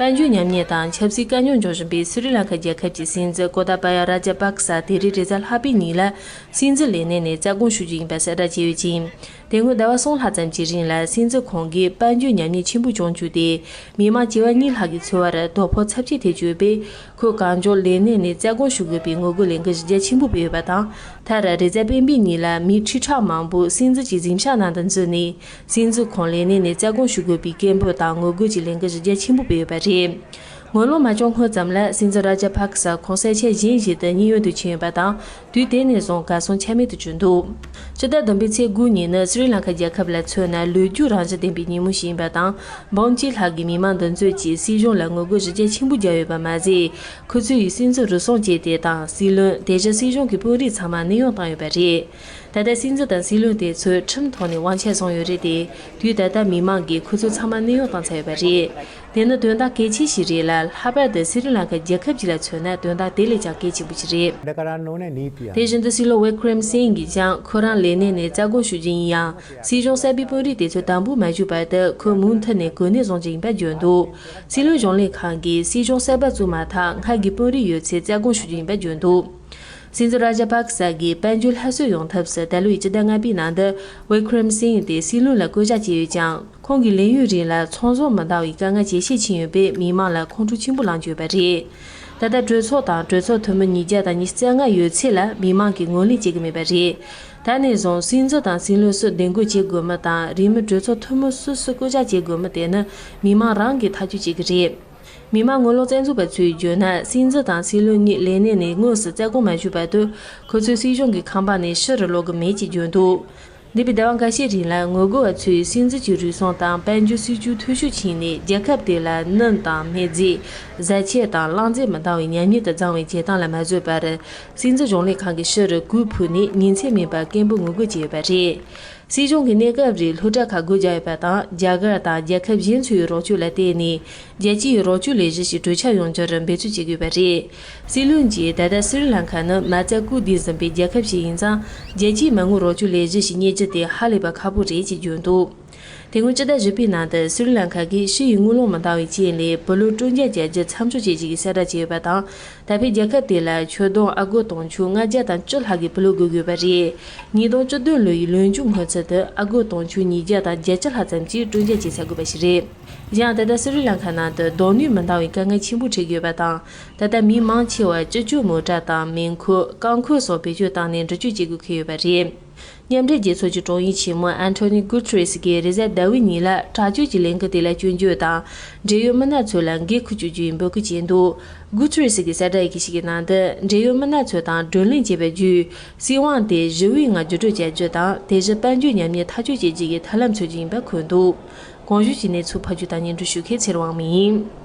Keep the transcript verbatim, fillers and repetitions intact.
དཔལ་འབྱོར་ཉམས་ཉེས་དང་ཆབ་སྲིད་དཀའ་རྙོག་འབྱུང་བཞིན་པའི་སི་རི་ལང་ཀ་རྒྱལ་ཁབ་ཀྱི་སྲིད་འཛིན་ཀོ་ཏཱ་པ་ཡ་རཱ་ཇ་པཱ་ཀ་ས་དེ་རིང་རེས་གཟའ་ལྷག་པའི་ཉིན་ལ་སྲིད་འཛིན་ལས་གནས་ནས་རྩ་དགོངས་ཞུ་རྒྱུ་ཡིན་པ་གསལ་བསྒྲགས་བྱས་ཡོད་ཅིང་། དེ་སྔོན་ཟླ་བ་གསུམ་ལྷག་ཙམ་གྱི་རིང་ལ་སྲིད་འཛིན་ཁོང་གིས་དཔལ་འབྱོར་ཉམས་ཉེས་ཆེན་པོ་བྱུང་བཅུག་སྟེ། མི་མང་བྱེ་བ་གཉིས་ལྷག་གི་འཚོ་བར་དོ་ཕོག་ཚབས་ཆེ་ཐེབས་བཅུག་པས། ཁོས་གང་མགྱོགས་ལས་གནས་ནས་རྩ་དགོངས་ཞུ་དགོས་པའི་ངོ་རྒོལ་ལས་འགུལ་ཞི་རྒྱ་ཆེན་པོ་སྤེལ་ཡོད་པ་དང་། མཐར་རེས་གཟའ་སྤེན་པའི་ཉིན་ལ་མིའི་ཁྲི་ཕྲག་མང་པོ་སྲིད་འཛིན་གྱི་གཟིམ་ཤག་ནང་དུ་འཛུལ་ནས། སྲིད་འཛིན་ཁོང་ལས་གནས་ནས་རྩ་དགོངས་ཞུ་དགོས་པའི་སྐད་འབོད་དང་ངོ་རྒོལ་གྱི་ལས་འགུལ་ཞི་རྒྱ་ཆེན་པོ་སྤེལ་ཡོད་པ་རེད། ངོ་ལོག་མ་བྱུང་སྔོན་ཙམ་ལ་སྲིད་འཛིན་རཱ་ཇ་པཱ་ཀ་ས་ཁོང་ས་ཆ་གཞན་ཞིག་ཏུ་གཉིད་ཡུལ་དུ་ཕྱིན་ཡོད་པ་དང་། དུས་དེ་ནས་བཟུང་གར་སོང་ཆ་མེད་དུ་གྱུར་འདུག་ཕྱི་ཟླ་བདུན་པའི་ཚེས་དགུ་ཉིན་ནི་སི་རི་ལང་ཀ་རྒྱལ་ཁབ་ལ་མཚོན་ན་ལོ་རྒྱུས་རང་བཞིན་ལྡན་པའི་ཉིན་མོ་ཞིག་ཡིན་པ་དང་། འབུམ་གཅིག་ལྷག་གི་མི་མང་འདུ་འཛོམས་ཀྱིས་སྲིད་གཞུང་ལ་ངོ་རྒོལ་ཞི་རྒྱ་ཆེན་པོ་བརྒྱབ་ཡོད་པ་མ་ཟད། ཁོ་ཚོས་སྲིད་འཛིན་རུལ་སུངས་བྱས་ཏེ་དང་། སྲིད་བློན། དེ་བཞིན་སྲིད་གཞུང་གི་དཔོན་རིགས་ཚང་མ་གནས་དབྱུང་བཏང་ཡོད་པ་རེད། ད་ལྟ་སྲིད་འཛིན་དང་སྲིད་བློན་དེ་ཚོས་ཁྲིམས་ཐོག་ནས་དབང་ཆ་བཟུང་ཡོད་རེད་དེ། དུས་ད་ལྟ་མི་མང་གིས་ཁོ་ཚོ་ཚང་མ་གནས་དབྱུང་བཏང་ཚར་ཡོད་པ་རེད། དེ་ནི་དོན་དག་གལ་ཆེ་ཞིག་རེད་ལ། ལྷག་པར་དུ་སི་རི་ལང་ཀ་རྒྱལ་ཁབ་ཅིག་ལ་མཚོན་ན་དོན་དག་དེ་ལས་ཀྱང་གལ་ཆེན་པོ་ཞིག་རེད། དེ་བཞིན་དུ་སྲིད་བློན་ཝི་ཀྲེམ་སིང་གིས་ཀྱང་ཁོ་རང་ལས་གནས་ནས་རྩ་དགོངས་ཞུ་རྒྱུ་ཡིན་ཡང་། སྲིད་གཞུང་གསར་པའི་དཔོན་རིགས་དེ་ཚོ་དམ་འབུལ་མ་ཞུས་བར་དུ་ཁོས་མུ་མཐུད་ནས་གོ་གནས་བཟུང་རྒྱུ་ཡིན་པ་བརྗོད་འདུག་སྲིད་བློན་གཞུང་ལས་ཁང་གིས་སྲིད་གཞུང་གསར་པ་བཙུགས་མ་ཐག་སྔར་གྱི་དཔོན་རིགས་ཡོད་ཚད་རྩ་དགོངས་ཞུ་རྒྱུ་ཡིན་པ་བརྗོད་འདུག་སྲིད་འཛིན་རཱ་ཇ་པཱ་ཀ་ས་གིས་དཔལ་འབྱོར་སླར་གསོ་ཡོང་ཐབས་སུ་ད་ལོའི་སྤྱི་ཟླ་ལྔ་པའི་ནང་དུ་ཝི་ཀྲེམ་སིང་དེ་སྲིད་བློན་ལ་བསྐོ་གཞག་བྱས་ཡོད་ཀྱང་། ཁོང་གི་ལས་ཡུན་རིང་ལ་ཚོང་ཟོག་མི་འདང་བའི་དཀའ་ངལ་ཇེ་ཆེ་ཕྱིན་ཡོད་པས་མི་མང་ལ་ཁོང་ཁྲོ་ཆེན་པོ་ལངས་ཀྱི་ཡོད་པ་རེད། ད་ལྟ་གྲོས་ཚོགས་དང་གྲོས་ཚོགས་འཐུས་མི་ཉིས་བརྒྱ་དང་ཉི་ཤུ་རྩ་ལྔ་ཡོད་ཚད་ལ་མི་མང་གིས་ངོས་ལེན་བྱེད་ཀྱི་མེད་པ་རེད། ད་ནས་བཟུང་སྲིད་འཛིན་དང་སྲིད་བློན་སུ་གདན་འགོད་བྱེད་དགོས་མིན་དང་རིང་མིན་གྲོས་ཚོགས་འཐུས་མི་སུ་སུ་བསྐོ་གཞག་བྱེད་དགོས་མིན་དེ་ནི་མི་མང་རང་གིས་ཐག་གཅོད་བྱེད་ཀྱི་རེད། མི་མང་ངོ་ལོག་རྩ་འཛུགས་པ་ཚོས་བརྗོད་ན། སྲིད་འཛིན་དང་སྲིད་བློན་གཉིས་ལས་གནས་ནས་དངོས་སུ་རྩ་དགོངས་མ་ཞུས་བར་དུ། ཁོ་ཚོས་སྲིད་གཞུང་གི་ཁང་པ་ནས་ཕྱི་རུ་ལོག་གི་མེད་ཅེས་བརྗོད་འདུག་འདས་པའི་ཟླ་བ་འགའ་ཤས་རིང་ལ་ངོ་རྒོལ་བ་ཚོས་སྲིད་འཛིན་གྱི་རུལ་སུངས་དང་དཔལ་འབྱོར་སྲིད་ཇུས་འཐུས་ཤོར་ཕྱིན་ནས། རྒྱལ་ཁབ་དེ་ལ་སྣུམ་དང་མེ་རྫས། བཟའ་ཆས་དང་རླངས་རྫས་མི་འདང་བའི་ཉམས་ཉེས་དུ་བརྫངས་པའི་བྱེད་སྟངས་ལ་མ་བཟོད་པར། སྲིད་འཛིན་གཞུང་ལས་ཁང་གི་ཕྱི་རུ་གུར་ཕུབ་ནས་ཉིན་མཚན་མེད་པར་སྐད་འབོད་ངོ་རྒོལ་བྱས་ཡོད་པ་རེད། སྲིད་གཞུང་གིས་གནས་སྐབས་རེར་སློབ་གྲྭ་ཁག་སྒོ་རྒྱག་ཡོད་པ་དང་། རྒྱ་གར་དང་རྒྱལ་ཁབ་གཞན་ཚོའི་རོགས་སྐྱོར་ལ་བརྟེན་ནས། རྒྱལ་སྤྱིའི་རོགས་སྐྱོར་ལས་གཞི་ཞིག་གྲོས་འཆར་ཡོང་རྒྱུར་འབད་བརྩོན་བྱེད་ཀྱི་ཡོད་པ་རེད། སྲིད་བློན་གྱིས་ད་ལྟ་སི་རི་ལང་ཀ་ནི་མ་རྩ་རྐུ་བསྡད་ཟིན་པའི་རྒྱལ་ཁབ་ཞིག་ཡིན་ཙང་། རྒྱལ་སྤྱིའི་མ་དངུལ་རོགས་སྐྱོར་ལས་གཞི་ཞིག་རྙེད་རྒྱུ་དེ་ཧ་ལས་པ་ཁག་པོ་རེད་ཅེས་བརྗོད་འདུག་དེ་སྔོན་སྤྱི་ཟླ་བཞི་པའི་ནང་དུ་སི་རི་ལང་ཀ་གིས་ཕྱི་ཡི་དངུལ་ལོར་མི་འདང་བའི་རྐྱེན་ལས་བུ་ལོན་སྤྲོད་འཇལ་བྱ་རྒྱུ་མཚམས་འཇོག་བྱེད་ཅིག་གསལ་བསྒྲགས་བྱས་ཡོད་པ་དང་། ད་ཕན་རྒྱལ་ཁབ་དེ་ལ་ཆུ་དོང་ཨ་སྒོར་དུང་ཕྱུར་ལྔ་བརྒྱ་དང་བཅུ་ལྷག་གི་བུ་ལོན་དགོས་ཀྱི་ཡོད་པ་རེད། ཉིས་སྟོང་བཅུ་བདུན་ལོའི་ལོན་རྒྱུ་སྔོན་ཚུད་དུ་ཨ་སྒོར་དུང་ཕྱུར་ཉིས་བརྒྱ་དང་བརྒྱད་ཅུ་ལྷག་ཙམ་གྱིས་སྤྲོད་འཇལ་བྱེད་ཚར་དགོས་པ་ཞིག་རེད། གཞན་ཡང་ད་ལྟ་སི་རི་ལང་ཀ་ནང་དུ་རྡོ་སྣུམ་མི་འདང་བའི་དཀའ་ངལ་ཆེན་པོ་འཕྲད་ཀྱི་ཡོད་པ་དང་། ད་ལྟ་མི་མང་ཆེ་བ་སྤྱི་སྤྱོད་མོ་ཊ་དང་མེ་འཁོར། རྐང་འཁོར་སོགས་བེད་སྤྱོད་བཏང་ནས་འགྲུལ་སྐྱོད་བྱེད་དགོས་ཁེལ་ཡོད་པ་རེད། མཉམ་འབྲེལ་རྒྱལ་ཚོགས་ཀྱི་དྲུང་ཡིག་ཆེན་མོ་ཨན་ཐོ་ནི་གུ་ཏྲེས་ཀྱིས་རེས་གཟའ་ཟླ་བའི་ཉིན་ལ་དྲག་སྤྱོད་ཀྱི་ལས་འགུལ་དེ་ལ་སྐྱོན་བརྗོད་དང་། འབྲེལ་ཡོད་མི་སྣ་ཚོ་ལ་འགན་འཁུར་བཅུག་རྒྱུའི་འབོད་སྐུལ་བྱས་འདུག་གུ་ཏྲེས་ཀྱིས་གསལ་བསྒྲགས་ཡི་གེ་ཞིག་གི་ནང་དུ། འབྲེལ་ཡོད་མི་སྣ་ཚོ་དང་བགྲོ་གླེང་བྱས་པ་བརྒྱུད། སྲིད་དབང་དེ་ཞི་བའི་ངང་བརྒྱུད་སྤྲོད་བྱ་རྒྱུ་དང་། དེ་བཞིན་དཔལ་འབྱོར་ཉམས་ཉེས་ཐག་གཅོད་བྱེད་རྒྱུ་གི་ཐབས་ལམ་འཚོལ་རྒྱུ་ཡིན་པ་འཁོད་འདུག་གོང་ཞུས་ཀྱི་གནས་ཚུལ་ཕབ་སྒྱུར་དང་སྙན་སྒྲོན་ཞུ་མཁན་ཚེ་རིང་དབང་མོ་ཡིན།